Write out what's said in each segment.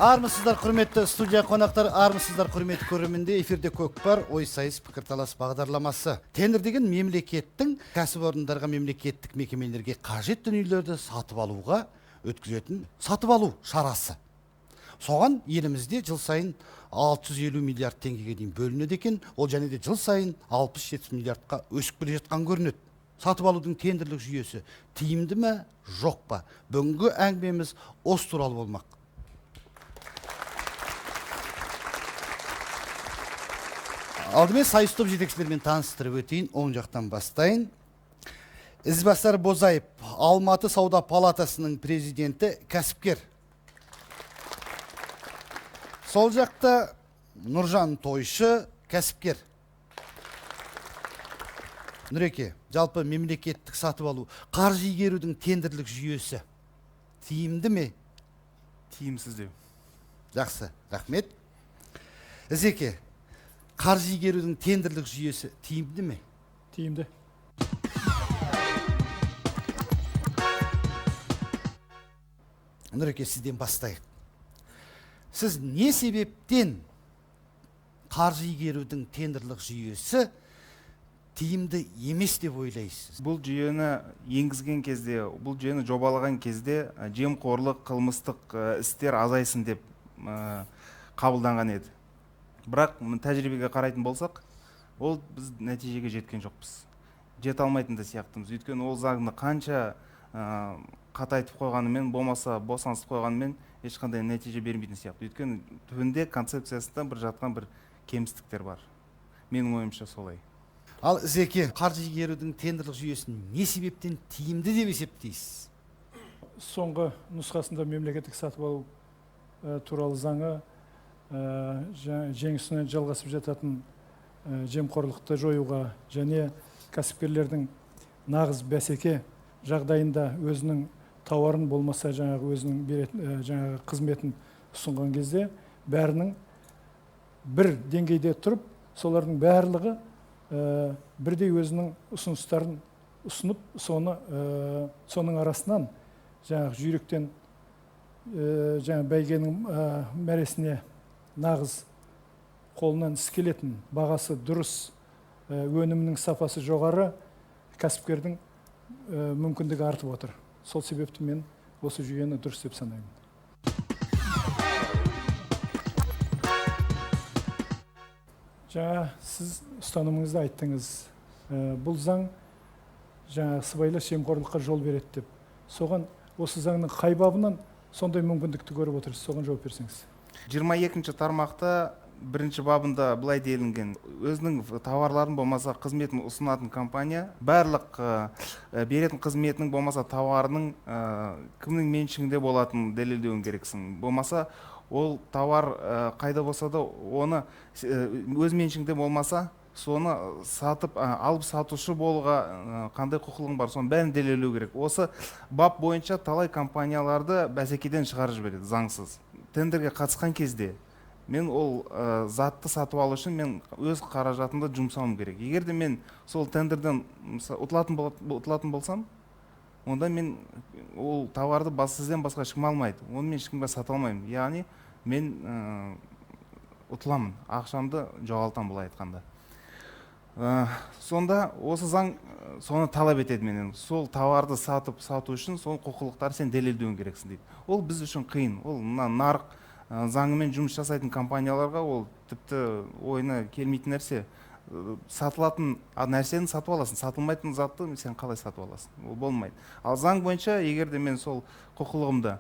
Армысыздар, құрметті студия қонақтар, армысыздар, құрметті көрермендер. Эфирде Көкпар, ой сайыс, пікірталас бағдарламасы. Тендер деген мемлекеттің кәсіпорындарға, мемлекеттік мекемелерге қажет дүниелерді сатып алуға өткізетін сатып алу шарасы. Соған елімізде жыл сайын 650 миллиард теңгеге дейін бөлінеді екен. Ол және де жыл сайын 60-70 миллиардқа өсіп келе жатқан көрінеді. Сатып алудың тендерлік жүйесі тиімді ме, жоқ па? Бүгінгі әңгімеміз осы туралы болмақ. Алдымен сайыс топ жетекшілерімен таныстырып өтейін, оң жақтан бастайын. Ізбасар Бозаев, Алматы Сауда палатасының президенті, кәсіпкер. Сол жақта Нұржан Тойшы, кәсіпкер. Нұреке, жалпы мемлекеттік сатып алу, қаржы игерудің тендерлік жүйесі тиімді ме? Тиімсіз деу. Жақсы, рахмет. Ізеке, қаржы игерудің тендерлік жүйесі тиімді ме? Тиімді. Нұреке, сізден бастайық. Сіз не себептен қаржы игерудің тендерлік жүйесі тиімді емес деп ойлайсыз? Бұл жүйені енгізген кезде, бұл жүйені жобалаған кезде жемқорлық, қылмыстық істер азайсын деп қабылданған еді. Бірақ тәжірибеге қарайтын болсақ, ол біз нәтижеге жеткен жоқпыз. Жете алмайтын да сияқтымыз. Өйткені ол заңды қанша қатайтып қойғанымен, болмаса босаңсытып қойғанымен ешқандай нәтиже бермейтін сияқты. Өйткені түбінде концепциясында бір жатқан бір кемістіктер бар. Менің ойымша солай. Ал Зеке, қаржы игерудің тендерлік жүйесін не себептен тиімді деп есептейсіз? Соңғы нұсқасында мемлекеттік сатып алу туралы заңы жеңісіне жалғасып жататын жемқорлықты жоюға және кәсіпкерлердің нағыз бәсеке жағдайында өзінің тауарын болмаса жаңағы өзінің беретін жаңағы қызметін ұсынған кезде бәрінің бір деңгейде тұрып, солардың барлығы бірдей өзінің ұсыныстарын ұсынып, соны соның арасынан жаңағы жүйріктен жаңа бәйгенің мәресіне нағыз қолынан іс келетін, бағасы дұрыс, өнімнің сапасы жоғары кәсіпкердің мүмкіндігі артып отыр. Сол себепті мен осы жүйені дұрыс деп санаймын. Жаңа сіз ұстанымыңызды айттыңыз. Бұл заң жаңа сыбайлас жемқорлыққа жол береді деп. Соған осы заңның қай бабынан сондай мүмкіндікті көріп отырсыз, соған жауап берсеңіз. 22-ші тармақта бірінші бабында былай делінген: өзінің тауарларын болмаса қызметін ұсынатын компания барлық беретін қызметінің болмаса тауарының кімнің меншігінде болатынын дәлелдеуің керексің. Болмаса ол тауар қайда болса да оны өз меншігінде болмаса соны сатып алып сатушы болуға қандай құқығың бар, соның бәрін дәлелдеу керек. Осы бап бойынша талай компанияларды бәсекеден шығарып жібереді заңсыз. Тендерге қатысқан кезде мен ол затты сатып алу үшін мен өз қаражатымды жұмсауым керек. Егер де мен сол тендерден ұтылатын болсам, онда мен ол тауарды сізден басқа ешкім алмайды, оны мен ешкімге сата алмаймын. Яғни мен ұтыламын, ақшамды жоғалтамын былай айтқанда. Сонда осы заң соны талап етеді менен. Сол тауарды сатып сату үшін сол құқықтарды сен дәлелдеуің керексің дейді. Ол біз үшін қиын. Ол мына нарық заңымен жұмыс жасайтын компанияларға ол тіпті ойына келмейтін нәрсе. Сатылатын нәрсені сатып аласың, сатылмайтын затты сен қалай сатып аласың? Ол болмайды. Ал заң бойынша егер де мен сол құқылығымды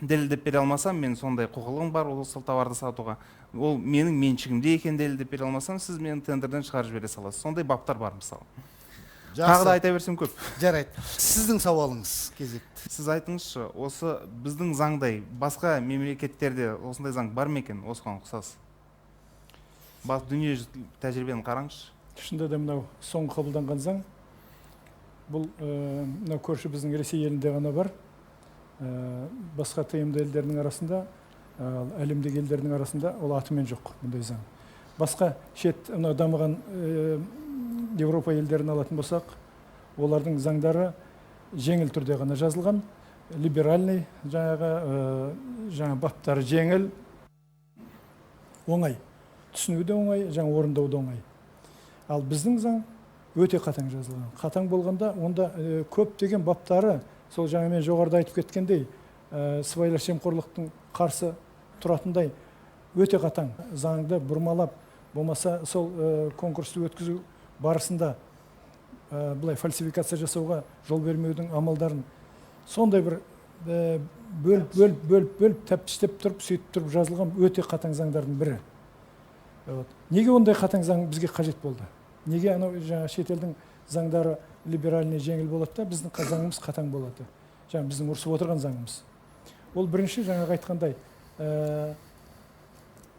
дәлелдеп бере алмасам, мен сондай құқылығым бар ол сол тауарды сатуға, ол менің меншігімде екенін дәлелдеп бере алмасам, сіз мені тендерден шығарып жібере саласыз. Сондай баптар бар мысалы. Тағы да айта берсем көп. Жарайды. Сіздің сауалыңыз кезекті. Сіз айтыңызшы, осы біздің заңдай басқа мемлекеттерде осындай заң бар ма екен, осыған ұқсас? Дүниежүзілік тәжірибені қараңызшы. Шынында да мынау соңғы қабылданған заң, бұл мынау көрші біздің Ресей елінде ғана бар. Басқа ТМД елдерінің арасында, әлемдегі елдердің арасында ол атымен жоқ бұндай заң. Басқа шет мынау дамыған Еуропа елдерін алатын болсақ, олардың заңдары жеңіл түрде ғана жазылған. либеральный, жаңағы жаңа баптары жеңіл, оңай, түсіну де оңай, жаңа орындау да оңай. Ал біздің заң өте қатаң жазылған. Қатаң болғанда онда көптеген баптары сол жаңа мен жоғарыда айтып кеткендей, сыбайлас жемқорлықтың қарсы тұратындай өте қатаң заңды бұрмалап, болмаса сол конкурсты өткізу барысында былай фальсификация жасауға жол бермеудің амалдарын сондай бір бөліп бөліп бөліп бөліп тәптіштеп тұрып, сөйтіп тұрып жазылған өте қатаң заңдардың бірі. Вот. Неге ондай қатаң заң бізге қажет болды? Неге анау жаңа шетелдің заңдары либеральный, жеңіл болады да, біздің заңымыз қатаң болады? Жаңа біздің ұрысып отырған заңымыз. Ол бірінші жаңағы айтқандай,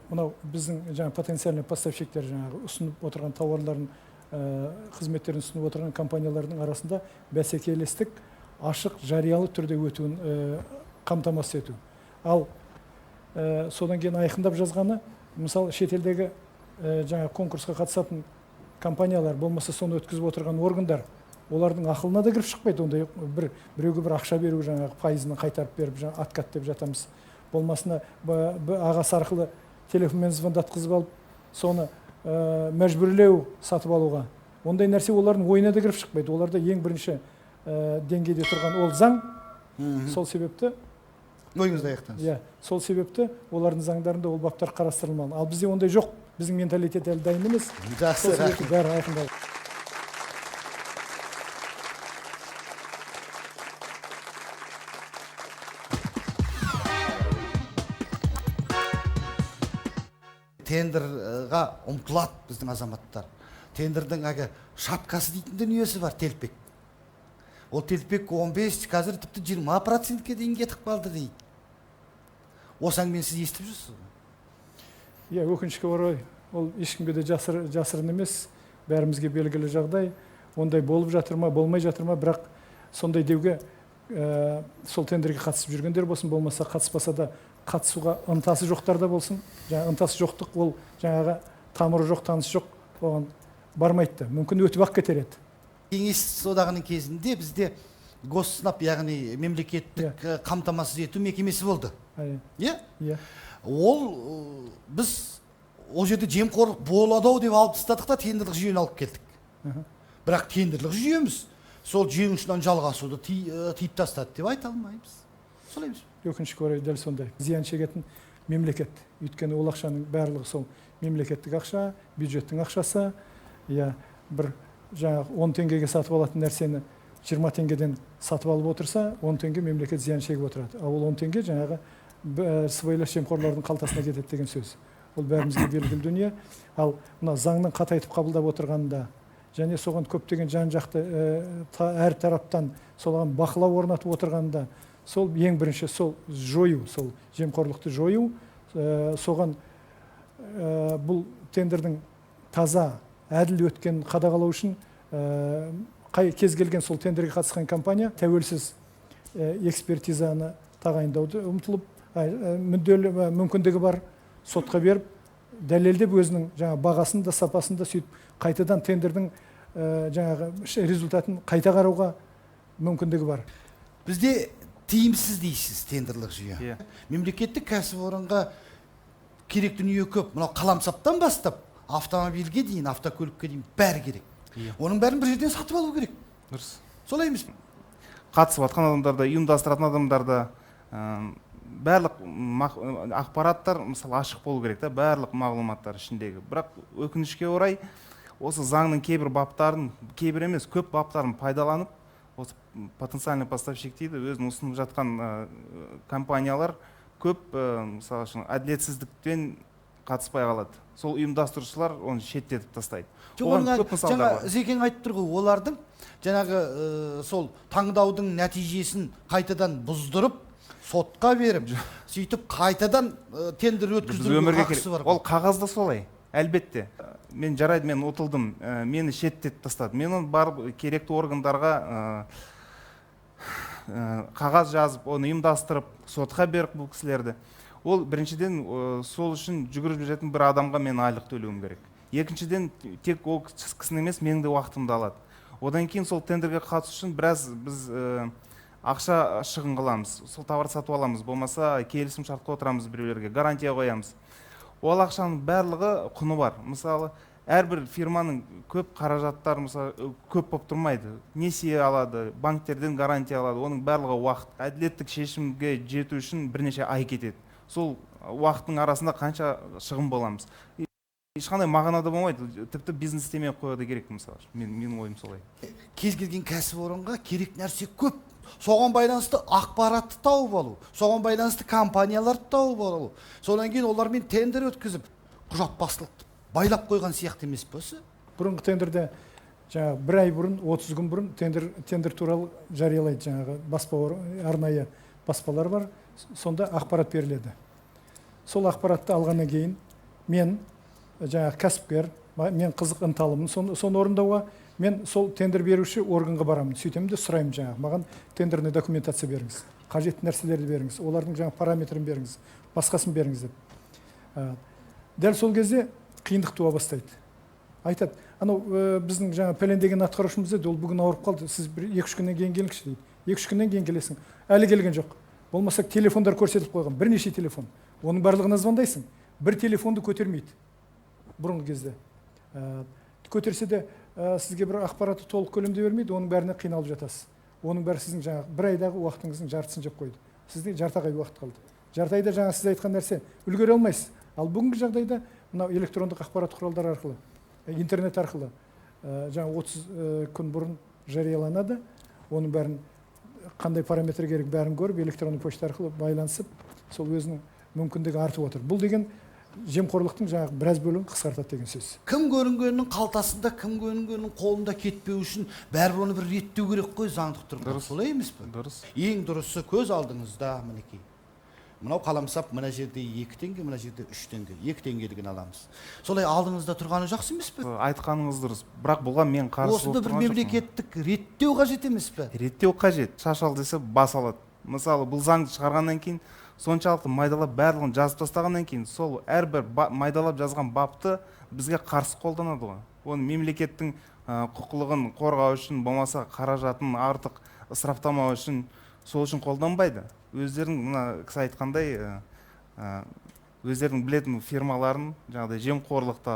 мынау біздің жаңа потенциальный поставщиктер, жаңағы ұсынып отырған тауарларын, қызметтерін ұсынып отырған компаниялардың арасында бәсекелестік ашық, жариялы түрде өтуін қамтамасыз ету. Ал содан кейін айқындап жазғаны, мысалы, шетелдегі жаңа конкурсқа қатысатын компаниялар, болмаса соны өткізіп отырған органдар, олардың ақылына да кіріп шықпайды ондай бір біреуге бір ақша беру, жаңағы пайызын қайтарып беріп, жаңа откат деп жатамыз, болмасына ағасы арқылы телефонмен звондатқызып алып, соны мәжбүрлеу сатып алуға. Ондай нәрсе олардың ойына да кіріп шықпайды. Оларда ең бірінші деңгейде тұрған ол заң. Сол себепті Ойыңызды аяқтаңыз. Иә, сол себепті олардың заңдарында ол баптар қарастырылмаған. Ал бізде ондай жоқ, біздің менталитет әлі дайын емес. Жақсы, сол себепті бәрі айқындалды. Тендерға ұмтылады біздің азаматтар. Тендердің әлгі шапкасы дейтін дүниесі бар, телпек. Ол телпек 15, қазір тіпті 20%-ке дейін кетіп қалды дейді. Осы әңгімені сіз естіп жүрсіз ғой? Иә, өкінішке орай, ол ешкімге де жасырын емес, бәрімізге белгілі жағдай. Ондай болып жатыр ма, болмай жатыр ма, бірақ сондай деуге сол тендерге қатысып жүргендер болсын, болмаса қатыспаса да қатысуға ынтасы жоқтар да болсын. Жаңа ынтасы жоқтық, ол жаңағы тамыры жоқ, танысы жоқ, оған бармайды да. Мүмкін өтіп ақ кетер еді. Кеңес одағының кезінде бізде Госснаб, яғни мемлекеттік қамтамасыз ету мекемесі болды. Иә? Иә. Ол біз ол жерде жемқорлық болады ау деп алып тастадық та, тендерлік жүйені алып келдік. Бірақ тендерлік жүйеміз сол жең ұшынан жалғасуды тиіп тастады деп айта алмаймыз. Солай емес пе? Өкінішке орай дәл сондай. Зиян шегетін мемлекет. Өйткені ол ақшаның барлығы сол мемлекеттік ақша, бюджеттің ақшасы. Иә, бір жаңағы 10 теңгеге сатып алатын нәрсені 20 теңгеден сатып алып отырса, 10 теңге мемлекет зиян шегіп отырады. Ал ол 10 теңге жаңағы сыбайлас жемқорлардың қалтасына кетеді деген сөз. Ол бәрімізге белгілі дүние. Ал мына заңның қатайтып қабылдап отырғанында және соған көптеген жан-жақты әр тараптан соған бақылау орнатып отырғанында, сол ең бірінші сол жою, сол жемқорлықты жою, соған бұл тендердің таза, әділ өткенін қадағалау үшін қай кез келген сол тендерге қатысқан компания тәуелсіз экспертизаны тағайындауды ұмтылып, мүдделі мүмкіндігі бар сотқа беріп, дәлелдеп өзінің жаңа бағасын да сапасын да, сөйтіп қайтадан тендердің жаңағы результатын қайта қарауға мүмкіндігі бар. Бізде тиімсіз дейсіз тендерлік жүйе. Иә. Мемлекеттік кәсіпорынға керек дүние көп. Мынау қаламсаптан бастап автомобильге дейін, автокөлікке дейін бәрі керек. Иә. Оның бәрін бір жерден сатып алу керек. Дұрыс. Солай емес пе? Қатысып жатқан адамдар да, ұйымдастыратын адамдар да, барлық ақпараттар мысалы ашық болу керек та, барлық мағлұматтар ішіндегі. Бірақ өкінішке орай осы заңның кейбір баптарын, кейбір емес, көп баптарын пайдаланып, осы потенциальный поставщик дейді, өзін ұсынып жатқан компаниялар көп, мысалы үшін, әділетсіздікпен қатыспай қалады. Сол ұйымдастырушылар оны шеттетіп тастайды. Жоқ, Оған оның көп мысалдар жаңа бар. Зекең айтып тұр ғой, олардың жаңағы сол таңдаудың нәтижесін қайтадан бұздырып, сотқа беріп, сөйтіп қайтадан тендер Біз өткіздіруге өмірге қақысы керек. бар. Ол қағазда солай, әлбетте. Мен жарайды, мен ұтылдым, мені шеттетіп тастады. Мен оны барып керекті органдарға қағаз жазып, оны ұйымдастырып, сотқа беріп бұл кісілерді. Ол біріншіден, сол үшін жүгіріп жүретін бір адамға мен айлық төлеуім керек. Екіншіден, тек ол кісінің емес, менің де уақытымды алады. Одан кейін сол тендерге қатысу үшін біраз біз Ақша шығын қыламыз, сол товарды сатып аламыз, болмаса келісім шартқа отырамыз, біреулерге гарантия қоямыз. Ол ақшаның барлығы құны бар. Мысалы, әрбір фирманың көп қаражаттары, мысалы, көп болып тұрмайды. Несие алады, банктерден гарантия алады, оның барлығы уақыт. Әділеттік шешімге жету үшін бірнеше ай кетеді. Сол уақыттың арасында қанша шығын боламыз. Ешқандай мағына да болмайды, тіпті бизнес істемей қоюға да керек, мысалы. Менің ойым солай. Кез келген кәсіпорынға керек нәрсе көп. Соған байланысты ақпаратты тауып алу, соған байланысты компанияларды тауып алу, содан кейін олармен тендер өткізіп, құжатбастылықты байлап қойған сияқты емес пе осы? Бұрынғы тендерде жаңағы бір ай бұрын, 30 күн бұрын тендер туралы жариялайды, жаңағы баспа, арнайы баспалар бар, сонда ақпарат беріледі. Сол ақпаратты алғаннан кейін мен жаңағы кәсіпкер, мен қызық ынталымын соны орындауға, мен сол тендер беруші органға барамын, сөйтемін де сұраймын, жаңағы маған тендерный документация беріңіз, қажетті нәрселерді беріңіз, олардың жаңағы параметрін беріңіз, басқасын беріңіз деп. Дәл сол кезде қиындық туа бастайды. Айтады, анау біздің жаңа пәлен деген атқарушымыз еді, ол бүгін ауырып қалды, сіз бір 2-3 күннен кейін келіңізші дейді. 2-3 күннен кейін келесің, әлі келген жоқ. Болмаса телефондар көрсетіліп қойған, бірнеше телефон. Оның барлығына звондайсың, бір телефонды көтермейді бұрынғы кезде. Көтерсе де сізге бір ақпаратты толық көлемде бермейді, оның бәріне қиналып жатасыз. Оның бәрі сіздің жаңағы бір айдағы уақытыңыздың жартысын жеп қойды. Сізде жарты ай уақыт қалды. Жарты айда жаңа сіз айтқан нәрсе үлгере алмайсыз. Ал бүгінгі жағдайда мынау электрондық ақпарат құралдары арқылы, интернет арқылы жаңа 30 күн бұрын жарияланады. Оның бәрін қандай параметр керек бәрін көріп, электронды почта арқылы байланысып, сол өзінің мүмкіндігі артып отыр. Бұл деген жемқорлықтың жаңағы біраз бөлігін қысқартады деген сөз. Кім көрінгеннің қалтасында, кім көрінгеннің қолында кетпеу үшін бәрібір оны бір реттеу керек қой заңдық тұрғыда. Солай емес пе? Дұрыс. Ең дұрысы көз алдыңызда мінекей. Мынау қаламсап мына жерде 2 теңге, мына жерде 3 теңге, 2 теңгелігін аламыз. Солай алдыңызда тұрғаны жақсы емес пе? Айтқаныңыз дұрыс, бірақ бұған мен қарсы болып Осында бір тұрған жоқпын. мемлекеттік реттеу қажет емес пе? Реттеу қажет. Шаш ал десе бас алады. Мысалы, бұл заңды шығарғаннан кейін соншалықты майдалап барлығын жазып тастағаннан кейін сол әрбір майдалап жазған бапты бізге қарсы қолданады ғой. Оны мемлекеттің құқылығын қорғау үшін, болмаса қаражатын артық ысыраптамау үшін, сол үшін қолданбайды. Өздерінің, мына кісі айтқандай, өздерінің білетін фирмаларын жаңағыдай жемқорлықта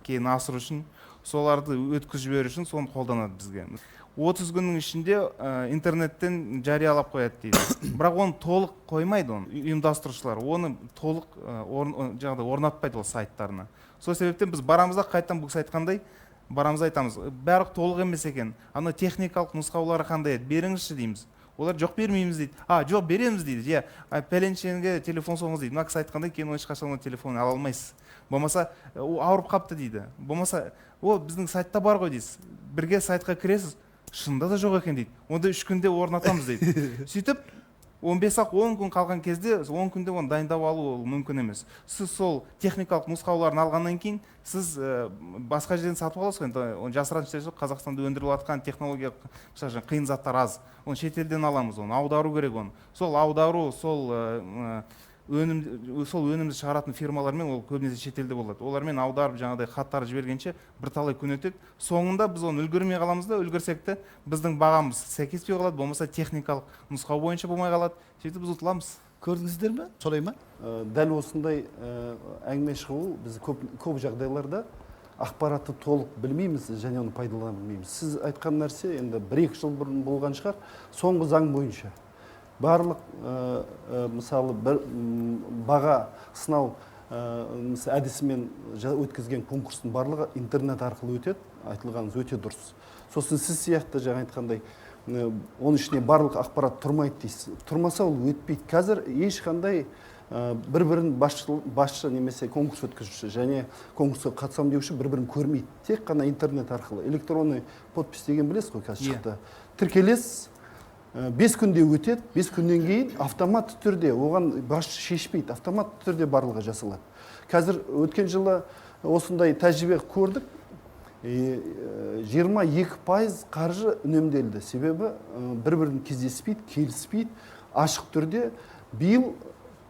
кейін асыру үшін, соларды өткізіп жіберу үшін соны қолданады бізге. 30 күннің ішінде интернеттен жариялап қояды дейді. Бірақ оны толық қоймайды, оны ұйымдастырушылар, оны толық жаңағыдай орнатпайды ол сайттарына. Сол себептен біз барамыз да қайтадан бұл кісі айтқандай барамыз, айтамыз, барлық толық емес екен, ана техникалық нұсқаулары қандай еді, беріңізші дейміз. Олар жоқ бермейміз дейді. А, жоқ береміз дейді. Иә, пәленшенге телефон соғыңыз дейді. Мына кісі айтқандай кейін ешқашан оның телефонын ала алмайсыз. Болмаса, о, ауырып қапты дейді. Болмаса, о, біздің сайтта бар ғой дейсіз. Бірге сайтқа кіресіз, шынында да жоқ екен дейді. Онда 3 күнде орнатамыз дейді. Сөйтіп, 15-ақ 10 күн қалған кезде, 10 күнде оны дайындап алу ол мүмкін емес. Сіз сол техникалық нұсқауларын алғаннан кейін, сіз басқа жерден сатып аласыз ғой. Енді оны жасыратын ештеңе жоқ. Қазақстанда өндіріліп жатқан технология, мысалы үшін, қиын заттар аз. Оны шетелден аламыз, оны аудару керек оны. Сол аудару, сол өнімді шығаратын фирмалармен ол көбінесе шетелде болады. Олармен аударып жаңағыдай хаттар жібергенше бірталай күн өтеді. Соңында біз оны үлгермей қаламыз да, үлгерсек те біздің бағамыз сәйкеспей қалады, болмаса техникалық нұсқау бойынша болмай қалады. Сөйтіп біз ұтыламыз. Көрдіңіздер ме? Солай ма? Дәл осындай әңгіме шығу біз көп жағдайларда ақпаратты толық білмейміз және оны пайдалана білмейміз. Сіз айтқан нәрсе енді 1-2 жыл бұрын болған шығар. Соңғы заң бойынша барлық, мысалы, бір, баға сынау, әдісімен өткізген конкурстың барлығы интернет арқылы өтеді. Айтылғаныңыз өте дұрыс. Сосын сіз сияқты жаңа айтқандай, оның ішіне барлық ақпарат тұрмайды дейсіз. Тұрмаса ол өтпейді. Қазір ешқандай, бір-бірін басшы немесе конкурс өткізуші және конкурсқа қатысамын деуші бір-бірін көрмейді. Тек қана интернет арқылы. Электронный подпись деген білесіз ғой, қазір шықты. Тіркелесіз, 5 күнде өтеді, 5 күннен кейін автоматты түрде, оған басшы шешпейді, автоматты түрде барлығы жасалады. Қазір өткен жылы осындай тәжірибе көрдік, 22% қаржы үнемделді. Себебі, бір-бірін кездеспейді, келіспейді, ашық түрде. Биыл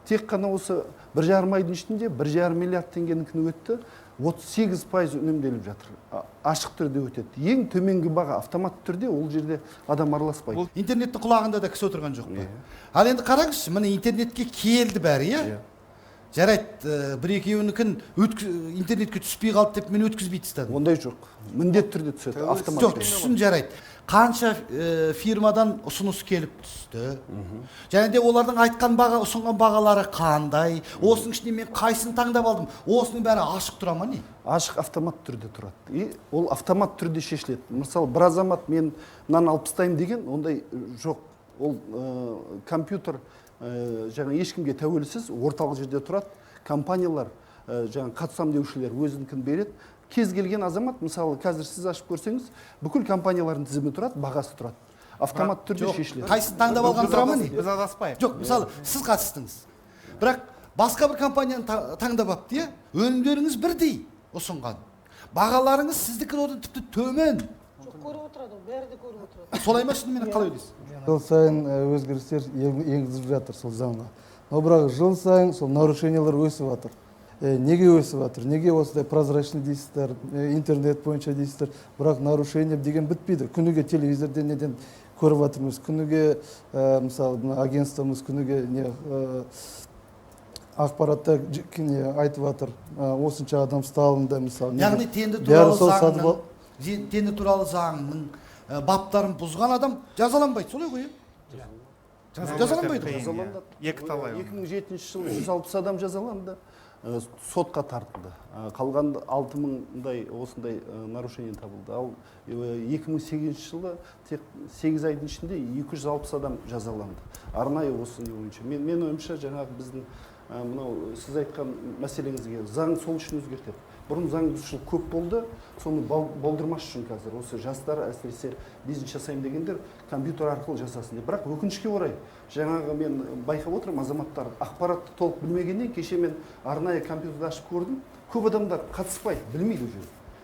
тек қана осы бір жарым айдың ішінде бір жарым миллиард теңгенің күні өтті. 38% үнемделіп жатыр. Ашық түрде өтеді. Ең төменгі баға автоматты түрде, ол жерде адам араласпайды. Интернеттің құлағында да кісі отырған жоқ па? Ал енді қараңызшы, міне интернетке келді бәрі, иә? Жарайды, бір екеуінікін интернетке түспей қалды деп мен өткізбей тастадым. Ондай жоқ. Міндетті түрде түседі, автомат. Жоқ, түссін, жарайды. Қанша фирмадан ұсыныс келіп түсті. Және де олардың айтқан баға, ұсынған бағалары қандай? Осының ішінде мен қайсысын таңдап алдым? Осының бәрі ашық тұра ма не? Ашық, автомат түрде тұрады. И ол автомат түрде шешіледі. Мысалы, бір азамат мен мынаны алып тастаймын деген ондай жоқ. Ол компьютер жаңа ешкімге тәуелсіз орталық жерде тұрады. Компаниялар, жаңа қатысам деушілер өзінікін береді. Кез келген азамат, мысалы, қазір сіз ашып көрсеңіз, бүкіл компаниялардың тізімі тұрады, бағасы тұрады. Автомат түрде шешіледі. Қайсысын таңдап алған тұра ма не? Біз адаспайық. Жоқ, мысалы, сіз қатыстыңыз. Бірақ басқа бір компанияны таңдап алыпты, иә? Өнімдеріңіз бірдей ұсынған. Бағаларыңыз сіздікі одан тіпті төмен. Жоқ, көріп отырады, бәрі де көріп отырады. Солай ма, шынымен қалай ойлайсыз? Жыл сайын өзгерістер енгізіліп жатыр сол заңға. Но бірақ жыл сайын сол нарушениялар өсіп жатыр. Неге өсіп жатыр? Неге осындай прозрачный дейсіздер, интернет бойынша дейсіздер, бірақ нарушение деген бітпейді. Күніге телевизорден неден көріп жатырмыз, күніге, мысалы, мына агентствомыз күніге не ақпаратта не айтып жатыр, осынша адам ұсталынды, мысалы. Яғни тендер туралы заңның баптарын бұзған адам жазаланбайды, солай ғой, иә? Жазаланбайды ғой. Екі талай. 2007 жылы 160 адам жазаланды, сотқа тартылды. Қалған 6000-дай осындай нарушение табылды. Ал 2008 жылы тек 8 айдың ішінде 260 адам жазаланды. Арнайы осы не бойынша. Мен ойымша, жаңағы біздің мынау сіз айтқан мәселеңізге заң сол үшін өзгертеді. Бұрын заң бұзушылық көп болды, соны болдырмас үшін қазір осы жастар, әсіресе бизнес жасаймын дегендер, компьютер арқылы жасасын деп. Бірақ өкінішке орай, жаңағы мен байқап отырмын, азаматтар ақпаратты толық білмегеннен, кеше мен арнайы компьютерді ашып көрдім, көп адамдар қатыспайды, білмейді уже.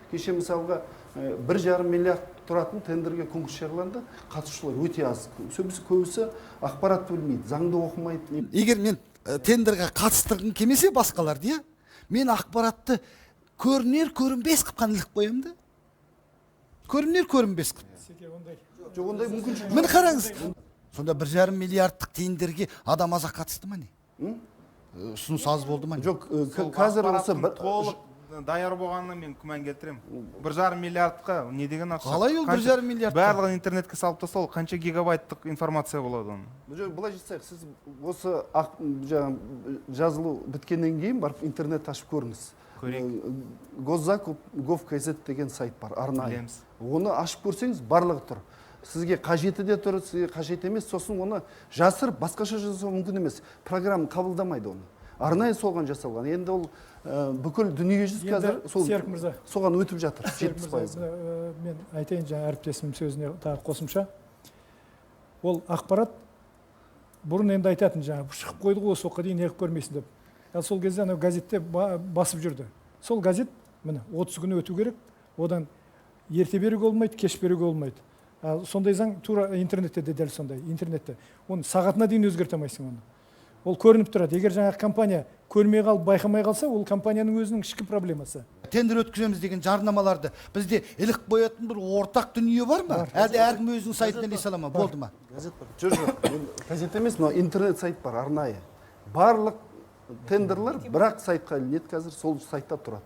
Кеше мысалға 1,5 миллиард тұратын тендерге конкурс жарияланды, қатысушылар өте аз. Көбісі ақпаратты білмейді, заңды оқымайды. Егер мен тендерге қатыстырғым келмесе басқаларды, иә, мен ақпаратты көрінер көрінбес қып қана іліп қоямын да. Көрінер көрінбес қып. Жоқ, ондай мүмкіншілік. Міне қараңыз. Сонда 1,5 миллиардтық тендерге адам аз қатысты ма не? Ұсыныс аз болды ма не? Жоқ, қазір осы толық даяр болғанына мен күмән келтіремін. 1,5 миллиардқа не деген ақша? Қалай ол 1,5 миллиард? Барлығын интернетке салып тастау, қанша гигабайттық информация болады оның? Жоқ, былай жасайық, сіз осы жазылу біткеннен кейін барып интернет ашып көріңіз. Көрейік. Госзакуп gov.kz деген сайт бар, арнайы. Оны ашып көрсеңіз, барлығы тұр. Сізге қажеті де тұр, сізге қажет емес, сосын оны жасырып басқаша жасау мүмкін емес. Программа қабылдамайды оны. Арнайы соған жасалған. Енді ол бүкіл дүниежүзі қазір соған өтіп жатыр. 70%. Мен айтайын жаңа әріптесімнің сөзіне тағы қосымша. Ол ақпарат бұрын енді айтатын жаңа шығып қойды ғой, осы уақытқа дейін неғып көрмейсің деп. Ал сол кезде анау газетте басып жүрді. Сол газет міне 30 күн өту керек, одан ерте беруге болмайды, кеш беруге болмайды. Ал сондай заң тура интернетте де дәл сондай, интернетте. Оны сағатына дейін өзгерте алмайсың оны. Ол көрініп тұрады. Егер жаңағы компания көрмей қалып, байқамай қалса, ол компанияның өзінің ішкі проблемасы. Тендер өткіземіз деген жарнамаларды бізде іліп қоятын бір ортақ дүние бар ма? Әлде әркім өзінің сайтына іле сала ма? Болды ма? Газет бар. Жоқ, жоқ, газет емес, мынау интернет сайт бар арнайы. Барлық тендерлер бірақ сайтқа ілінеді қазір, сол сайтта тұрады.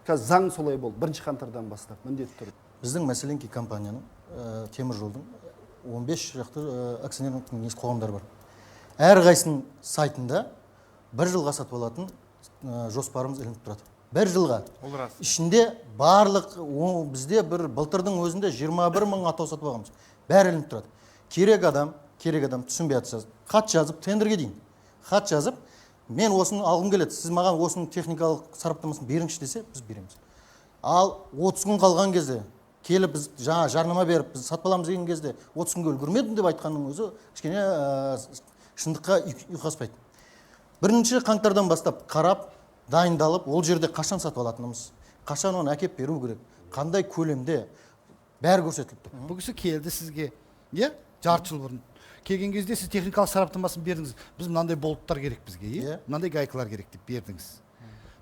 Қазір заң солай болды, 1 қаңтардан бастап міндетті түрде. Біздің мәселенки компанияның темір жолдың 15 шақты акционерлік кеңес қоғамдары бар. Әрқайсының сайтында бір жылға сатып алатын жоспарымыз ілініп тұрады. Бір жылға. Ол рас. Ішінде барлық, бізде бір былтырдың өзінде 21 мың атау сатып алғанбыз. Бәрі ілініп тұрады. Керек адам түсінбей жатса, хат жазып, тендерге дейін хат жазып, мен осыны алғым келеді, сіз маған осының техникалық сараптамасын беріңізші десе, біз береміз. Ал 30 күн қалған кезде келіп біз жаңа жарнама беріп, біз сатып аламыз деген кезде 30 күнге үлгермедім деп айтқанның өзі кішкене шындыққа ұйқаспайды. 1 қаңтардан бастап қарап, дайындалып, ол жерде қашан сатып алатынымыз, қашан оны әкеп беру керек, қандай көлемде, бәрі көрсетіліп тұр. Бұл кісі келді сізге, иә, жарты жыл бұрын. Келген кезде сіз техникалық сараптамасын бердіңіз. Біз мынандай болттар керек бізге, иә? Мынандай гайкалар керек деп бердіңіз.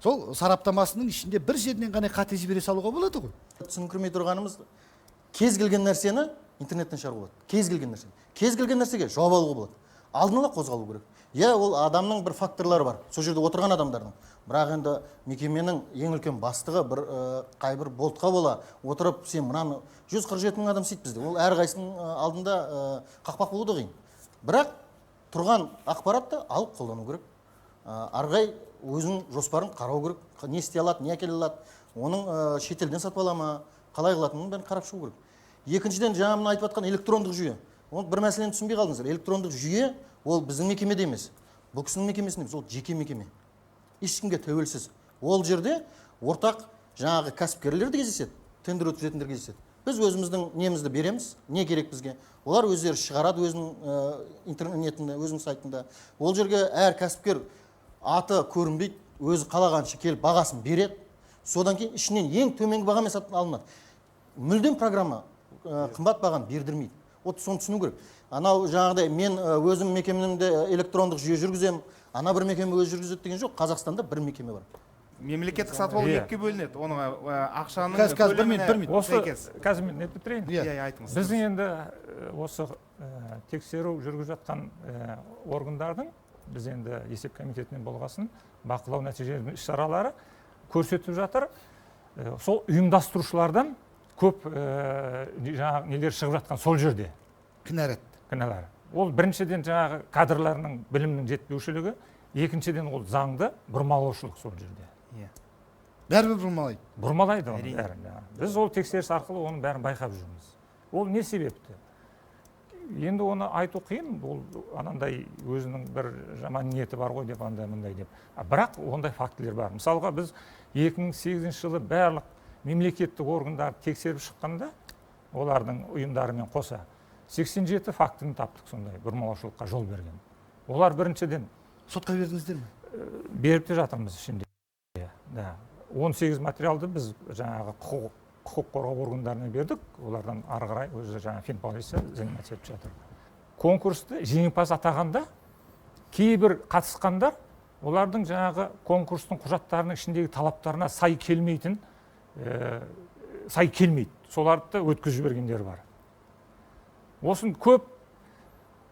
Сол сараптамасының ішінде бір жерінен ғана қате жібере салуға болады ғой. Түсінкірмей тұрғанымыз, кез келген нәрсені интернеттен шығаруға болады. Кез келген нәрсені. Кез келген нәрсеге жауап алуға болады. Алдын ала қозғалу керек. Иә, ол адамның бір факторлары бар. Сол жерде отырған адамдардың. Бірақ енді мекеменің ең үлкен бастығы бір қайбір болтқа бола отырып, сен мынаны 147 мың адам істейді бізде. Ол әрқайсының алдында қақпақ болу да қиын. Бірақ тұрған ақпаратты алып қолдану керек. Ары қарай өзінің жоспарын қарау керек. Не істей алады, не әкеле алады, оның шетелден сатып ала ма, қалай қылатынын бәрін қарап шығу керек. Екіншіден, жаңа мына айтып жатқан электрондық жүйе. Оны бір мәселені түсінбей қалдыңыздар. Электрондық жүйе ол біздің мекемеде емес, бұл кісінің мекемесінде емес, ол жеке мекеме. Ешкімге тәуелсіз. Ол жерде ортақ жаңағы кәсіпкерлер де кездеседі, тендер өткізетіндер кездеседі. Біз өзіміздің немізді береміз, не керек бізге. Олар өздері шығарады өзінің интернетінде, өзінің сайтында. Ол жерге әр кәсіпкер аты көрінбейді, өзі қалағанша келіп бағасын береді. Содан кейін ішінен ең төменгі бағамен сатып алынады. Мүлдем программа қымбат бағаны бердірмейді. Вот соны түсіну керек. Анау жаңағыдай мен өзім мекемемде электрондық жүйе жүргіземін, ана бір мекеме өзі жүргізеді деген жоқ. Қазақстанда бір мекеме бар. Мемлекеттік сатып алу екіге бөлінеді. Оның ақшаның Қазір, бір минут, бір минут. Осы қазір мен нетіп бітірейін. Иә, айтыңыз. Біздің енді осы тексеру жүргізіп жатқан органдардың, біз енді есеп комитетінен болғасын, бақылау нәтижелері іс-шаралары көрсетіп жатыр. Сол ұйымдастырушылардан көп жаңағы нелер шығып жатқан сол жерде. Кінәрат. Кінәлары. Ол біріншіден жаңағы кадрларының білімінің жетпеушілігі, екіншіден ол заңды бұрмалаушылық сол жерде. Бәрібір бұрмалайды. Бұрмалайды оның бәрін. Біз ол тексеріс арқылы оның бәрін байқап жүрміз. Ол не себепті? Енді оны айту қиын, ол анандай өзінің бір жаман ниеті бар ғой деп андай мындай деп. Бірақ ондай фактілер бар. Мысалға біз 2008 жылы барлық мемлекеттік органдарды тексеріп шыққанда, олардың ұйымдарымен қоса 87 фактіні таптық сондай бұрмалаушылыққа жол берген. Олар біріншіден сотқа бердіңіздер ме? Беріп те жатырмыз ішінде. Да. 18 материалды біз жаңағы құқық қорғау органдарына бердік, олардан ары қарай өзі жаңа финполиция заниматься етіп жатыр. Конкурсты жеңімпаз атағанда кейбір қатысқандар олардың жаңағы конкурстың құжаттарының ішіндегі талаптарына сай келмейтін, сай келмейді. Соларды да өткізіп жібергендер бар. Осын көп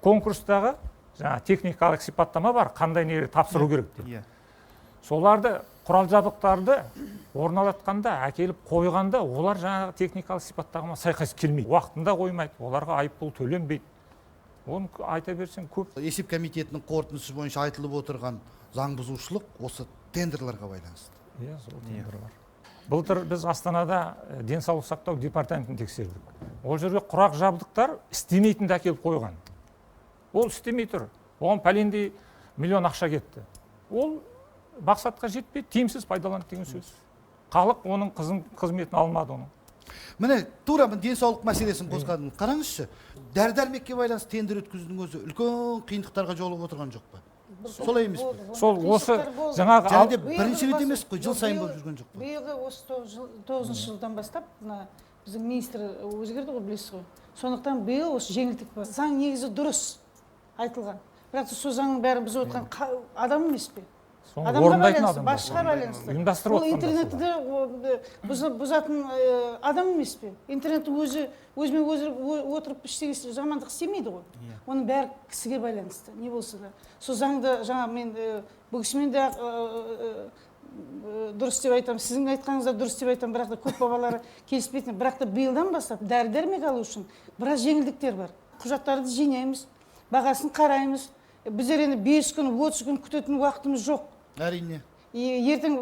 конкурстағы жаңа техникалық сипаттама бар, қандай нелер тапсыру керек деп. Соларды құрал жабдықтарды орналатқанда, әкеліп қойғанда, олар жаңағы техникалық сипаттамаға сәйкес келмейді. Уақытында қоймайды, оларға айыппұл төленбейді. Оны айта берсең көп. Есеп комитетінің қорытындысы бойынша айтылып отырған заң бұзушылық осы тендерлерге байланысты. Иә, сол тендерлер. Былтыр біз Астанада денсаулық сақтау департаментін тексердік. Ол жерге құрақ жабдықтар істемейтінді әкеліп қойған. Ол істемей тұр. Оған пәлендей миллион ақша кетті. Ол мақсатқа жетпей, тиімсіз пайдаланды деген сөз. Халық оның қызметін алмады оның. Міне, тура мен денсаулық мәселесін қозғадым. Қараңызшы, дәрі-дәрмекке байланысты тендер өткізудің өзі үлкен қиындықтарға жолығып отырған жоқ па? Солай емес пе? Сол осы жаңағы және де бірінші рет емес қой, жыл сайын болып жүрген жоқ па? Биылғы осы 9-шы жылдан бастап мына біздің министр өзгерді ғой, білесіз ғой. Сондықтан биыл осы жеңілдік бар. Заң негізі дұрыс айтылған. Бірақ сол заңның бәрін бұзып отқан адам емес пе? Адамға байланысты, басшыға байланысты. Ұйымдастырып Ол интернетті бұзатын адам емес пе? Интернетті өзі өзімен өзі отырып ештеңе жамандық істемейді ғой. Оның бәрі кісіге байланысты, не болса да. Сол заңды жаңа мен бұл кісімен де дұрыс деп айтамын, сіздің айтқаныңыз да дұрыс деп айтамын, бірақ та көп бабалары келіспейтін. Бірақ та биылдан бастап дәрі-дәрмек алу үшін біраз жеңілдіктер бар. Құжаттарды жинаймыз, бағасын қараймыз. Біздер енді 5 күн, 30 күн күтетін уақытымыз жоқ. Әрине. Ертең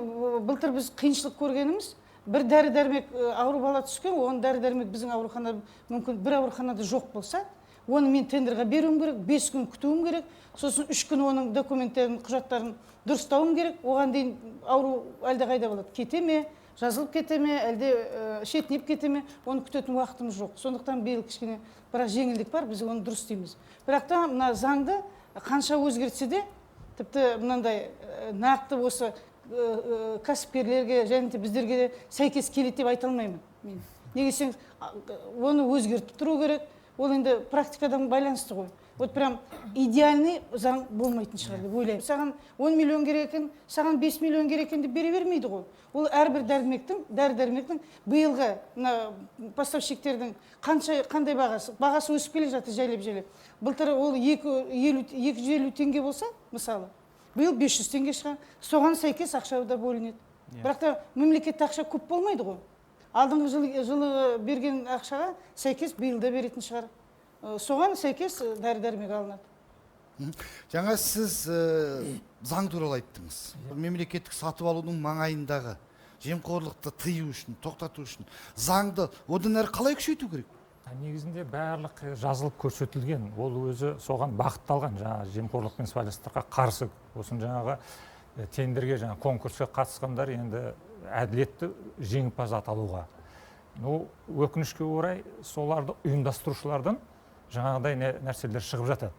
былтыр біз қиыншылық көргеніміз, бір дәрі-дәрмек ауру бала түскен, оның дәрі-дәрмек біздің ауруханада, мүмкін бір ауруханада жоқ болса, оны мен тендерға беруім керек, 5 күн күтуім керек, сосын 3 күн оның документтерін, құжаттарын дұрыстауым керек, оған дейін ауру әлде қайда болады, кете ме, жазылып кете ме, әлде шетінеп кете ме, оны күтетін уақытымыз жоқ. Сондықтан биыл кішкене бірақ жеңілдік бар, біз оны дұрыс дейміз. Бірақ та мына заңды қанша өзгертсе де, тіпті мынандай нақты осы кәсіпкерлерге және де біздерге де сәйкес келеді деп айта алмаймын мен. Неге десеңіз, оны өзгертіп тұру керек, ол енді практикадан байланысты ғой. Вот прям идеальный заң болмайтын шығар деп ойлаймын. Саған 10 миллион керек екен, саған 5 миллион керек екен деп бере бермейді ғой. Ол әрбір дәрі-дәрмектің биылғы мына поставщиктердің қандай бағасы өсіп келе жатыр жайлап-жайлап. Былтыр ол 250 теңге болса, мысалы, биыл 500 теңге шығар. Соған сәйкес ақша да бөлінеді. Бірақ та мемлекетте ақша көп болмайды ғой. Алдыңғы жылы берген ақшаға сәйкес биыл да беретін шығар. Соған сәйкес дәрі-дәрмек алынады. Жаңа сіз заң туралы айттыңыз. Мемлекеттік сатып алудың маңайындағы жемқорлықты тыю үшін, тоқтату үшін заңды одан әрі қалай күшейту керек? Негізінде барлық жазылып көрсетілген, ол өзі соған бағытталған, жаңағы жемқорлық пен сыбайластыққа қарсы. Осын жаңағы тендерге, жаңағы конкурсқа қатысқандар енді әділетті жеңімпаз аталуға. Ну, өкінішке орай соларды ұйымдастырушылардан жаңағыдай нәрселер шығып жатады.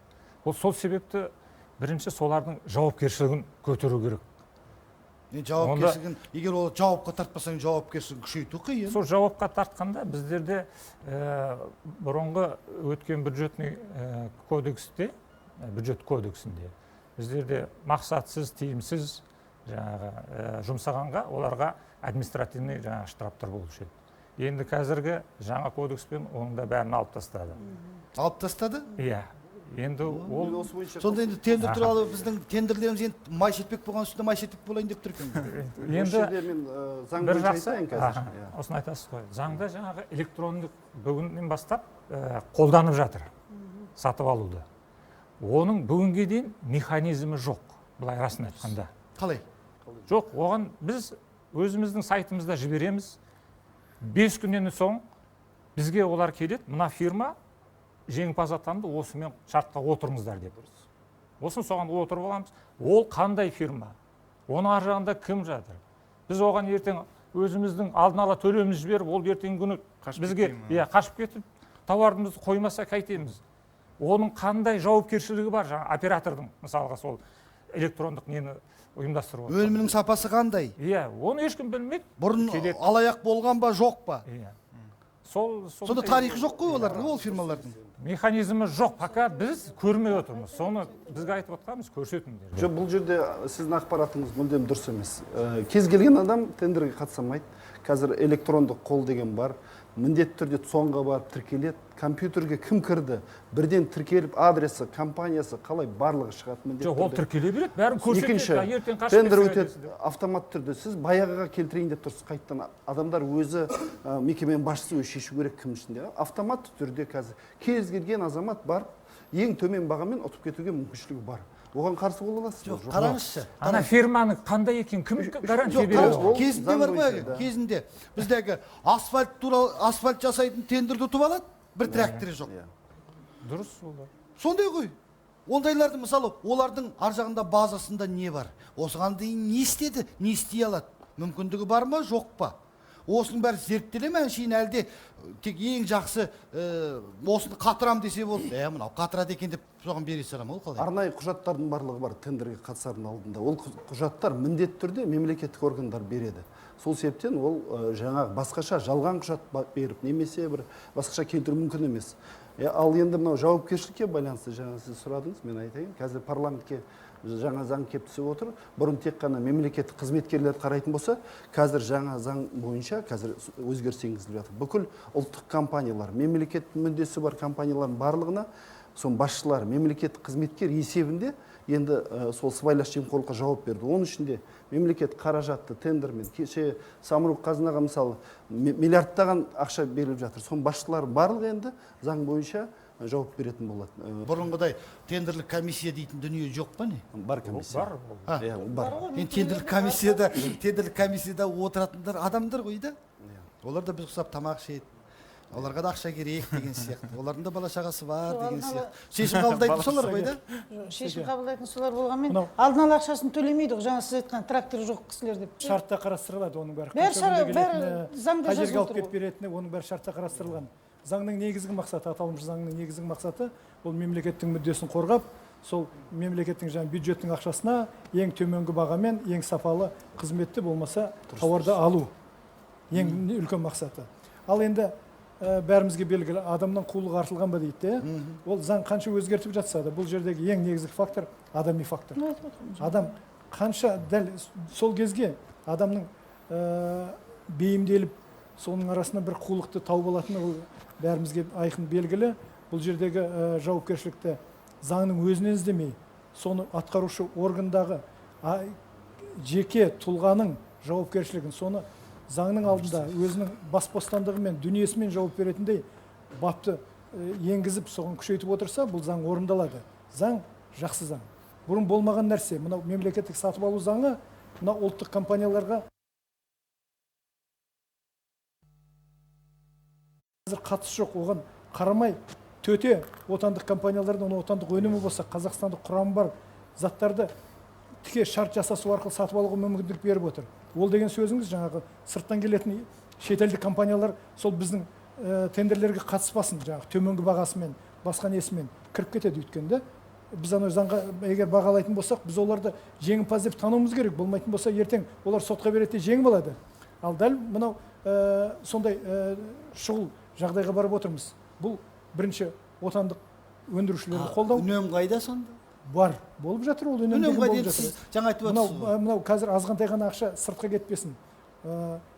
Ол сол себепті бірінші солардың жауапкершілігін көтеру керек. Жауапкершілігін, егер ол жауапқа тартпасаң, жауапкершілігін күшейту қиын. Сол жауапқа тартқанда біздерде бұрынғы өткен бюджетный кодексте, бюджет кодексінде біздерде мақсатсыз, тиімсіз жаңағы жұмсағанға оларға административный жаңағы штрафтар болушы еді. Енді қазіргі жаңа кодекспен оның да бәрін алып тастады. Алып тастады? Иә. Енді ол сонда енді тендер туралы біздің тендерлеріміз енді май шетпек болған үстінде май шетпек болайын деп тұр екен. Енді бір жақсы, осыны айтасыз ғой. Заңда жаңағы электрондық бүгіннен бастап қолданып жатыр сатып алуды. Оның бүгінге дейін механизмі жоқ, былай расын айтқанда. Қалай? Жоқ, оған біз өзіміздің сайтымызда жібереміз. 5 күннен соң бізге олар келеді, мына фирма жеңімпаз атанды, осымен шартқа отырыңыздар деп. Осын соған отырып аламыз. Ол қандай фирма? Оның ар жағында кім жатыр? Біз оған ертең өзіміздің алдын ала төлемімізді жіберіп, ол ертеңгі күні бізге қашып кетіп, тауарымызды қоймаса қайтеміз. Оның қандай жауапкершілігі бар жаңа оператордың, мысалға сол электрондық нені ұйымдастырып отыр. Өнімнің сапасы қандай? Иә, оны ешкім білмейді. Бұрын алаяқ болған ба, жоқ па? Иә. Сонда тарихы жоқ қой олардың, ол фирмалардың. Механизмі жоқ, пока біз көрмей отырмыз. Соны бізге айтып отқанымыз, көрсетіңдер. Жоқ, бұл жерде сіздің ақпаратыңыз мүлдем дұрыс емес. Кез келген адам тендерге қатыса алмайды. Қазір электрондық қол деген бар. Міндетті түрде ЦОНға барып тіркеледі. Компьютерге кім кірді, бірден тіркеліп, адресі, компаниясы, қалай барлығы шығады міндетті түрде. Жоқ, ол тіркеле береді, бәрін көрсетеді. Екінші, тендер өтеді автомат түрде. Сіз баяғыға келтірейін деп тұрсыз, қайтадан адамдар өзі, мекеменің басшысы өзі шешу керек кім ішінде. Автоматты түрде қазір кез келген азамат барып, ең төмен бағамен ұтып кетуге мүмкіншілігі бар. Оған қарсы бола аласыз ба? Жоқ, қараңызшы. Ана фирманың қандай екен, кім гарантия береді? Кезінде бар ма? Кезінде біздегі асфальт туралы, асфальт жасайтын тендерді ұтып алады, бір тракторы жоқ. Дұрыс ол. Сондай ғой. Ондайларды мысалы, олардың ар жағында базасында не бар? Осыған дейін не істеді, не істей алады? Мүмкіндігі бар ма, жоқ па? Осының бәрі зерттеле ме, әншейін әлде тек ең жақсы осыны қатырам десе болды. Мынау қатырады екен деп соған бере салам, ол қалай? Арнайы құжаттардың барлығы бар тендерге қатысардың алдында. Ол құжаттар міндетті түрде мемлекеттік органдар береді. Сол себептен ол жаңағы басқаша жалған құжат беріп, немесе бір басқаша келтіру мүмкін емес. Ал енді мынау жауапкершілікке байланысты жаңа сіз сұрадыңыз, мен айтайын. Қазір парламентке жаңа заң кеп түсіп отыр. Бұрын тек қана мемлекеттік қызметкерлерді қарайтын болса, қазір жаңа заң бойынша қазір өзгеріс енгізіліп жатыр. Бүкіл ұлттық компаниялар, мемлекет мүддесі бар компаниялардың барлығына соның басшылары мемлекеттік қызметкер есебінде енді сол сыбайлас жемқорлыққа жауап берді. Оның ішінде мемлекет қаражатты тендермен, кеше Самұрық қазынаға мысалы миллиардтаған ақша беріліп жатыр. Соның басшылары барлығы енді заң бойынша жауап беретін болады. Бұрынғыдай тендерлік комиссия дейтін дүние жоқ па не? Бар комиссия. Бар. Иә, бар. Енді тендерлік комиссияда отыратындар адамдар ғой да. Олар да біз ұқсап тамақ ішеді. Оларға да ақша керек деген сияқты. Олардың да бала шағасы бар деген сияқты. Шешім қабылдайтын солар ғой да? Шешім қабылдайтын солар болғанмен алдын ала ақшасын төлемейді ғой. Жаңа сіз айтқан трактор жоқ кісілер деп. Шартта қарастырылады оның бәрі. Бәрі заңда жазылып тұр. Алып келіп беретіні, оның бәрі шартта қарастырылған. Заңның негізгі мақсаты, аталмыш заңның негізгі мақсаты ол мемлекеттің мүддесін қорғап, сол мемлекеттің жаңа бюджеттің ақшасына ең төменгі бағамен ең сапалы қызметті болмаса тауарды алу. Ең үлкен мақсаты. Ал енді бәрімізге белгілі, адамнан қулық артылған ба дейді де. Ол заң қанша өзгертіп жатса да, бұл жердегі ең негізгі фактор адами фактор. Адам қанша дәл сол кезге адамның бейімделіп, соның арасынан бір қулықты тауып алатыны ол бәрімізге айқын белгілі. Бұл жердегі жауапкершілікті заңның өзінен іздемей, соны атқарушы органдағы жеке тұлғаның жауапкершілігін, соны заңның алдында өзінің бас бостандығымен, дүниесімен жауап беретіндей бапты енгізіп, соған күшейтіп отырса, бұл заң орындалады. Заң жақсы заң. Бұрын болмаған нәрсе, мынау мемлекеттік сатып алу заңы мына ұлттық компанияларға қазір қатысы жоқ, оған қарамай төте отандық компаниялардың оның отандық өнімі болса, қазақстандық құрамы бар заттарды тіке шарт жасасу арқылы сатып алуға мүмкіндік беріп отыр. Ол деген сөзіңіз жаңағы сырттан келетін шетелдік компаниялар сол біздің тендерлерге қатыспасын, жаңағы төменгі бағасымен, басқа несімен кіріп кетеді. Өйткені біз анау заңға егер бағалайтын болсақ, біз оларды жеңімпаз деп тануымыз керек. Болмайтын болса, ертең олар сотқа береді де жеңіп алады. Ал дәл мынау сондай шұғыл жағдайға барып отырмыз. Бұл бірінші отандық өндірушілерді қолдау. Үнем қайда сонда? Бар, болып жатыр ол үнем деген болып жатыр. Жаңа айтып отырсыз. Мынау қазір азғантай ғана ақша сыртқа кетпесін,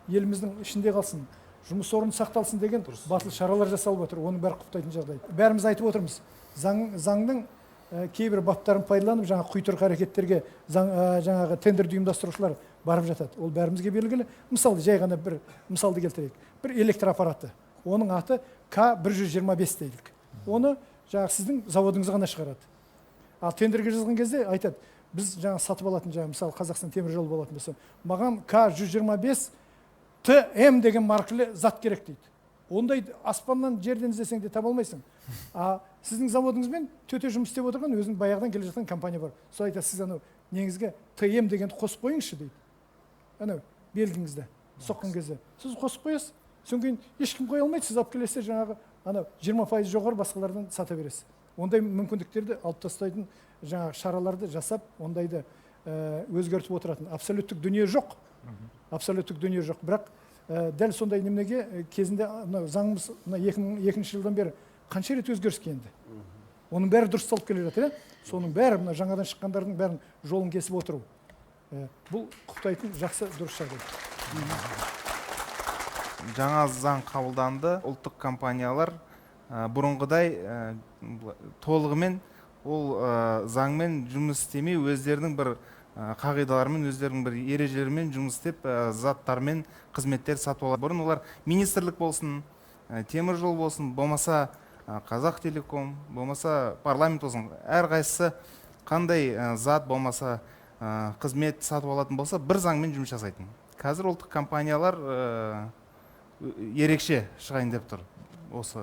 еліміздің ішінде қалсын, жұмыс орны сақталсын деген батыл шаралар жасалып отыр. Оның бәрі құптайтын жағдай. Бәріміз айтып отырмыз. Заңның кейбір баптарын пайдаланып, жаңа құйтырқы әрекеттерге жаңағы тендерді ұйымдастырушылар барып жатады. Ол бәрімізге белгілі. Мысалы, жай ғана бір мысалды келтірейік. Бір электр аппараты. Оның аты К125 дейдік. Оны жаңағы сіздің заводыңыз ғана шығарады. Ал тендерге жазған кезде айтады, біз жаңа сатып алатын, жаңа мысалы Қазақстан темір жолы болатын болса, маған К125 ТМ деген маркілі зат керек дейді. Ондай аспаннан жерден іздесең де таба алмайсың. А сіздің заводыңызбен төте жұмыс істеп отырған өзінің баяғыдан келе жатқан компания бар. Сол айтады, сіз анау неңізге ТМ дегенді қосып қойыңызшы дейді. Анау белгіңізді соққан кезде сіз қосып қоясыз. Содан кейін ешкім қоя алмайды, сіз алып келесіз жаңағы анау 20% жоғары басқалардан сата бересіз. Ондай мүмкіндіктерді алып тастайтын жаңағы шараларды жасап, ондайды өзгертіп отыратын абсолюттік дүние жоқ. Абсолюттік дүние жоқ. Бірақ дәл сондай неменеге кезінде мына заңымыз мына 2002 жылдан бері қанша рет өзгеріске енді. Оның бәрі дұрысталып келе жатыр, соның бәрі мына жаңадан шыққандардың бәрін жолын кесіп отыру. Бұл құптайтын жақсы дұрыс жағдай. Жаңа заң қабылданды, ұлттық компаниялар бұрынғыдай толығымен ол заңмен жұмыс істемей, өздерінің бір қағидаларымен, өздерінің бір ережелерімен жұмыс істеп, заттармен қызметтер сатып алады. Бұрын олар министрлік болсын, темір жол болсын, болмаса Қазақ телеком, болмаса парламент болсын, әрқайсысы қандай зат болмаса қызмет сатып алатын болса, бір заңмен жұмыс жасайтын. Қазір ұлттық компаниялар ерекше шығайын деп тұр осы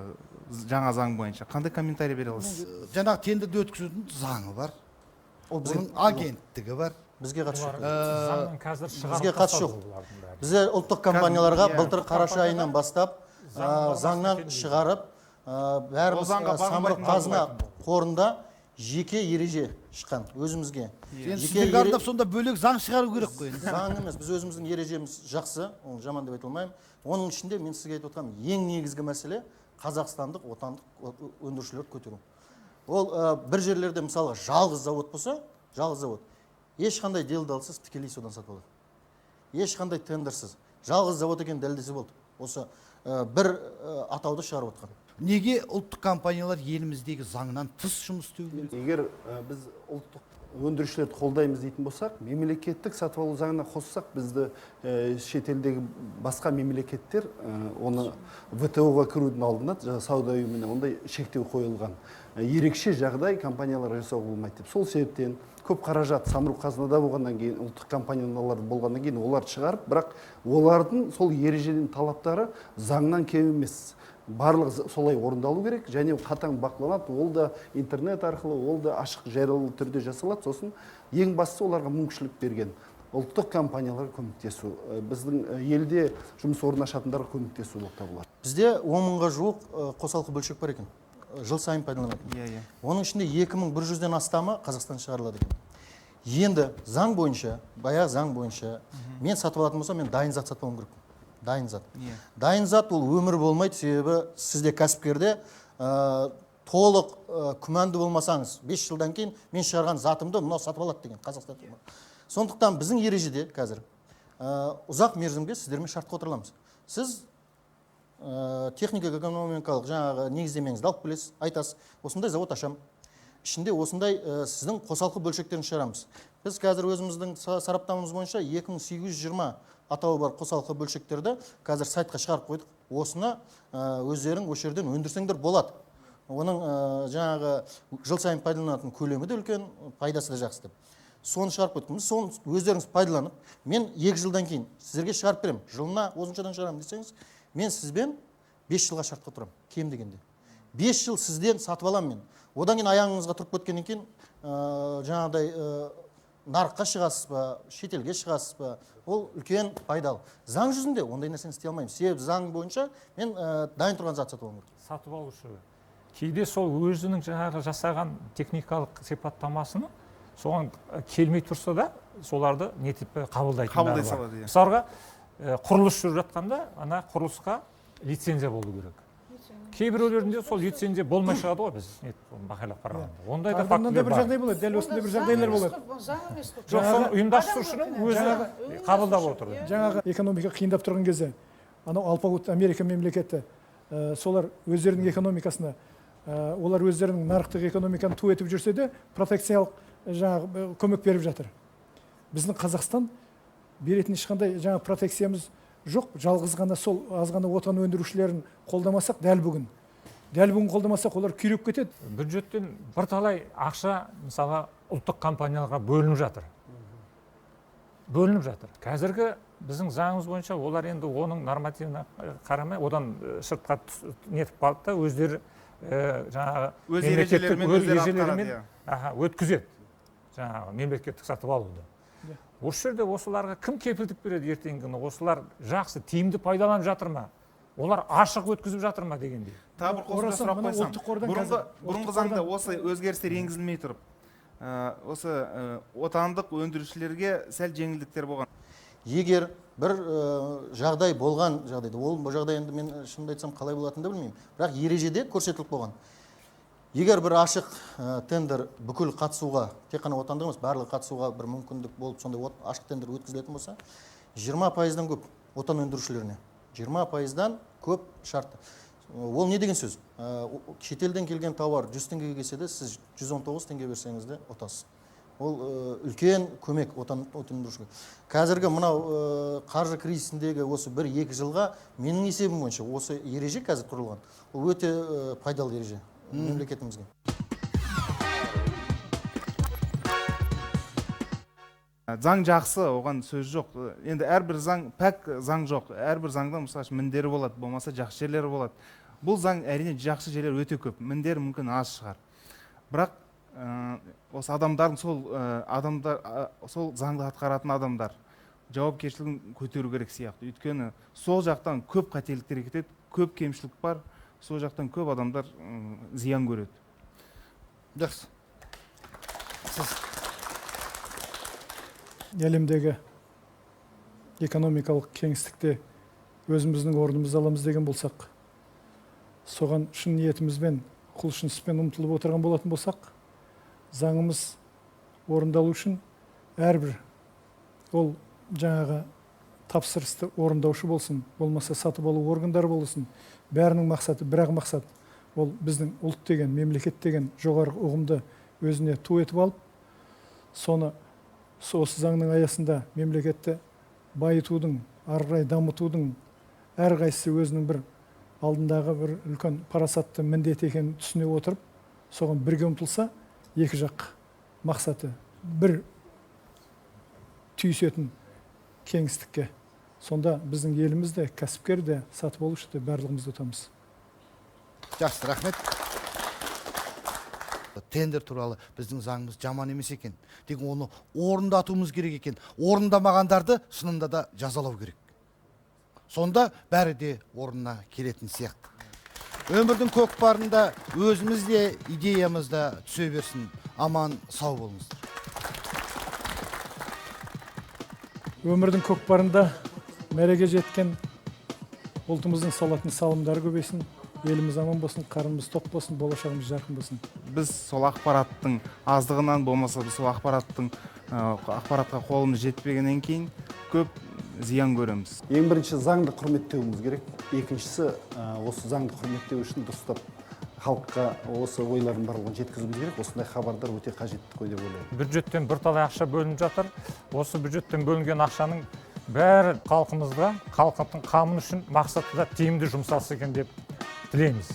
жаңа заң бойынша. Қандай комментарий бере аласыз? Жаңағы тендерді өткізудің заңы бар. Оның агенттігі бар. Бізге қатысы жоқ. Бізге қатысы жоқ. Бізде ұлттық компанияларға былтыр қараша айынан бастап заңнан шығарып, бәріміз Самұрық Қазына қорында жеке ереже шыққан өзімізге. Сіздерге арнап сонда бөлек заң шығару керек қой. Заң емес, біз өзіміздің ережеміз жақсы, оны жаман деп айта алмаймын. Оның ішінде мен сізге айтып отырғаным ең негізгі мәселе қазақстандық отандық өндірушілерді көтеру. Ол бір жерлерде мысалы жалғыз завод болса, жалғыз завод ешқандай делдалсыз тікелей содан сатып алады. Ешқандай тендерсіз. Жалғыз завод екенін дәлелдесе болды. Осы бір атауды шығарып отқан. Неге ұлттық компаниялар еліміздегі заңнан тыс жұмыс істеу керек? Егер біз ұлттық өндірушілерді қолдаймыз дейтін болсақ, мемлекеттік сатып алу заңына қоссақ, бізді шетелдегі басқа мемлекеттер оны ВТО-ға кірудің алдында сауда ұйымына ондай шектеу қойылған. Ерекше жағдай компаниялар жасауға болмайды деп. Сол себептен көп қаражат Самұрық Қазынада болғаннан кейін, ұлттық компаниялар болғаннан кейін оларды шығарып, бірақ олардың сол ереженің талаптары заңнан кем емес. Барлығы солай орындалу керек және қатаң бақыланады. Ол да интернет арқылы, ол да ашық жариялы түрде жасалады. Сосын ең бастысы оларға мүмкіншілік берген ұлттық компанияларға көмектесу, біздің елде жұмыс орнын ашатындарға көмектесу болып табылады. Бізде 10 мыңға жуық қосалқы бөлшек бар екен, жыл сайын пайдаланатын. Оның ішінде 2100-ден астамы Қазақстан шығарылады екен. Енді заң бойынша, баяғы заң бойынша мен сатып алатын болсам, мен дайын зат сатып алуым керекпін. Дайын зат. Дайын зат ол өмір болмайды, себебі сізде кәсіпкерде толық күмәнді болмасаңыз, 5 жылдан кейін мен шығарған затымды мынау сатып алады деген Қазақстан. Сондықтан біздің ережеде қазір ұзақ мерзімге сіздермен шартқа отырыламыз. Сіз техника экономикалық жаңағы негіздемеңізді алып келесіз, айтасыз, осындай завод ашам, ішінде осындай сіздің қосалқы бөлшектерін шығарамыз. Біз қазір өзіміздің сараптамамыз бойынша 2820 атауы бар қосалқы бөлшектерді қазір сайтқа шығарып қойдық. Осыны өздерің осы жерден өндірсеңдер болады. Оның жаңағы жыл сайын пайдаланатын көлемі де үлкен, пайдасы да жақсы деп. Соны шығарып қойдық. Соны өздеріңіз пайдаланып, мен 2 жылдан кейін сіздерге шығарып беремін, жылына осыншадан шығарамын десеңіз, мен сізбен 5 жылға шартқа тұрамын, кем дегенде. 5 жыл сізден сатып аламын мен. Одан кейін аяғыңызға тұрып кеткеннен кейін жаңағыдай нарыққа шығасыз ба, шетелге шығасыз ба, ол үлкен пайдалы. Заң жүзінде ондай нәрсені істей алмаймын. Себебі заң бойынша мен дайын тұрған зат сатып алуым керек. Сатып алушы кейде сол өзінің жаңағы жасаған техникалық сипаттамасын соған келмей тұрса да, соларды нетіп қабылдайтындары бар. Мысалға, құрылыс жүріп жатқанда, ана құрылысқа лицензия болу керек. Кейбіреулерінде сол лицензия болмай шығады ғой, біз бақылап қарағанда. Ондай да фактілер бар. Бір жағдай болады, дәл осындай бір жағдайлар болады. Жоқ, соны ұйымдастырушының өзі қабылдап отыр. Жаңағы экономика қиындап тұрған кезде, анау алпауыт Америка мемлекеті, солар өздерінің экономикасына, олар өздерінің нарықтық экономиканы ту етіп жүрсе де, протекциялық жаңағы көмек беріп жатыр. Біздің Қазақстан беретін ешқандай жаңа протекциямыз жоқ, жалғыз ғана сол аз ғана отан өндірушілерін қолдамасақ дәл бүгін. Дәл бүгін қолдамасақ олар күйреп кетеді. Бюджеттен бірталай ақша мысалға ұлттық компанияларға бөлініп жатыр. Бөлініп жатыр. Қазіргі біздің заңымыз бойынша олар енді оның нормативіне қарамай, одан сыртқа нетіп қалды да өздері жаңағы өз ережелерімен өткізеді. Жаңағы мемлекеттік сатып алуды. Осы жерде осыларға кім кепілдік береді ертеңгі күні? Осылар жақсы, тиімді пайдаланып жатыр ма? Олар ашық өткізіп жатыр ма дегендей. Тағы бір қосымша сұрақ қойсам. Бұрынғы заңда осы өзгерістер енгізілмей тұрып, осы отандық өндірушілерге сәл жеңілдіктер болған. Егер бір жағдай болған жағдайда, ол жағдай енді мен шынымды айтсам қалай болатынын да білмеймін. Бірақ ережеде көрсетіліп қойған. Егер бір ашық тендер бүкіл қатысуға, тек қана отандық емес, барлығы қатысуға бір мүмкіндік болып, сондай ашық тендер өткізілетін болса, 20%-дан көп отан өндірушілеріне, 20%-дан көп шартты. Ол не деген сөз? Шетелден келген тауар 100 теңгеге келсе де, сіз 119 теңге берсеңіз де ұтасыз. Ол үлкен көмек отан өндірушіге. Қазіргі мынау қаржы кризисіндегі осы 1-2 жылға менің есебім бойынша осы ереже қазір құрылған. Ол өте пайдалы ереже мемлекетімізге. Заң жақсы, оған сөз жоқ. Енді әрбір заң, пәк заң жоқ. Әрбір заңда мысалы үшін міндері болады, болмаса жақсы жерлері болады. Бұл заң әрине жақсы жерлері өте көп, міндері мүмкін аз шығар. Бірақ осы адамдардың сол адамдар, сол заңды атқаратын адамдар жауапкершілігін көтеру керек сияқты. Өйткені сол жақтан көп қателіктер кетеді, көп кемшілік бар. Сол жақтан көп адамдар зиян көреді. Жақсы. Сіз әлемдегі экономикалық кеңістікте өзіміздің орнымызды аламыз деген болсақ, соған шын ниетімізбен, құлшыныспен ұмтылып отырған болатын болсақ, заңымыз орындалу үшін әрбір ол жаңағы тапсырысты орындаушы болсын, болмаса сатып алу органдары болсын, бәрінің мақсаты бір-ақ мақсат. Ол біздің ұлт деген, мемлекет деген жоғарғы ұғымды өзіне ту етіп алып, соны осы заңның аясында мемлекетті байытудың, ары қарай дамытудың әрқайсысы өзінің бір алдындағы бір үлкен парасатты міндет екенін түсіне отырып, соған бірге ұмтылса, екі жақ мақсаты бір түйісетін кеңістікке. Сонда біздің еліміз де, кәсіпкер де, сатып алушы да барлығымыз да ұтамыз. Жақсы, рахмет. Тендер туралы біздің заңымыз жаман емес екен. Тек оны орындатуымыз керек екен. Орындамағандарды шынында да жазалау керек. Сонда бәрі де орнына келетін сияқты. Өмірдің көкпарында өзіміз де, идеямыз да түсе берсін. Аман, сау болыңыздар. Өмірдің көкпарында мәреге жеткен Ұлтымыздың салатын салымдары көбейсін, еліміз аман болсын, қарнымыз тоқ болсын, болашағымыз жарқын болсын. Біз сол ақпараттың аздығынан, болмаса біз сол ақпараттың ақпаратқа қолымыз жетпегеннен кейін көп зиян көреміз. Ең бірінші заңды құрметтеуіміз керек. Екіншісі, осы заңды құрметтеу үшін дұрыстап халыққа осы ойлардың барлығын жеткізуіміз керек. Осындай хабардар өте қажетті қой деп ойлаймын. Бюджеттен бірталай ақша бөлініп жатыр. Осы бюджеттен бөлінген ақшаның бәрі халқымызға, халықтың қамын үшін мақсатты да тиімді жұмсалса екен деп тілейміз.